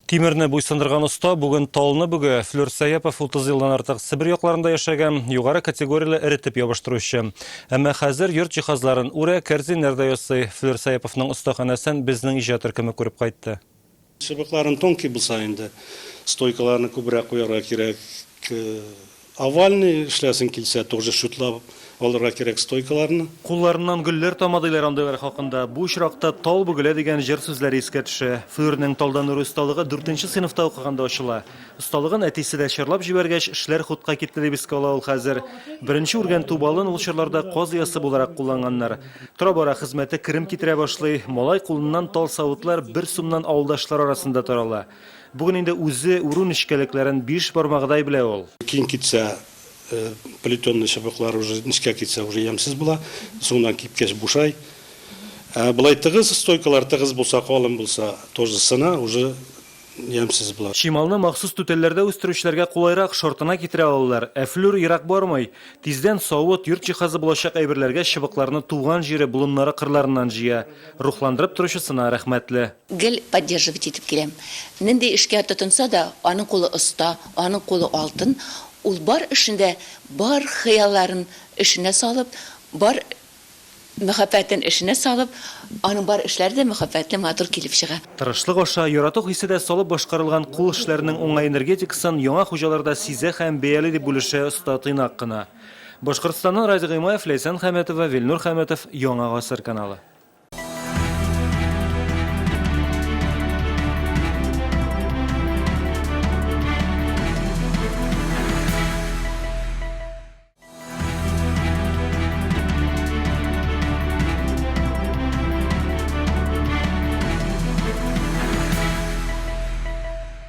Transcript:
Тимерне буйсындырган оста бүген талны бөгә. Флүр Сәяпов 30 елдан артык Себер якларында яшәгән, югары категорияле эретеп ябыштыручы. Әмма хәзер йорт җиһазларын үрә, кәрзиннәр дә ясый. Флүр Сәяповның остаханәсен безнең иҗат төркеме күреп кайтты. Чыбыкларын тонкий булса инде, стойкаларны күбрәк куярга кирәк. Овальный эшләсең килсә, тоже чутлап алырга кирәк стойкаларны. Кулларыннан гөлләр тама диләр андыйлар хакында. Бу очракта Тал бөгелә дигән җыр сүзләре искә төшә. Флүрнең талдан үрү осталыгы дүртенче сыйныфта укыганда ачыла. Осталыгын әтисе дә чарлап җибәргәч, эшләр хутка китте дип искә ала ул хәзер. Беренче үргән тубалын ул чорларда каз оясы буларак кулланганнар. Тора-бара хезмәте керем китерә башлый. Малай кулыннан тал савытлар бер сумнан авылдашлар арасында тарала. Бүген инде үзе үрү нечкәлекләрен биш бармагыдай белә ул. Киң китсә, плетеный чыбыклар уже нечкә китсә, уже ямьсез була. Соңыннан кипкәч бушай. Ә болай тыгыз стойкалар тыгыз булса, калын булса, тоже сына, уже ямьсез була. Чималны махсус түтәлләрдә үстерүчеләргә кулайрак, шартына китерә алалар. Ә флүр ерак бармый. Тиздән савыт, йорт җиһазы булачак әйберләргә чыбыкларны туган җире, болыннары кырларыннан җыя. Рухландырып торучысына рәхмәтле. Гел поддерживать итеп киләм. Нинди эшкә тотынса да, аның кулы оста, аның кулы алтын. Ул бар эшендә бар хыялларын эшенә салып, бар мәхәббәтен эшенә салып, аның бар эшләре дә мәхәббәтле, матур килеп чыга. Тырышлык аша, ярату хисе дә салып башкарылган кул эшләренең уңай энергетикасын яңа хуҗалар да сизә һәм бәяли, дип бүлешә оста тыйнак кына. Башкортстаннан Радик Гыймаев, Ләйсән Хәмәтова, Вилнур Хәмәтов, Яңа гасыр каналы.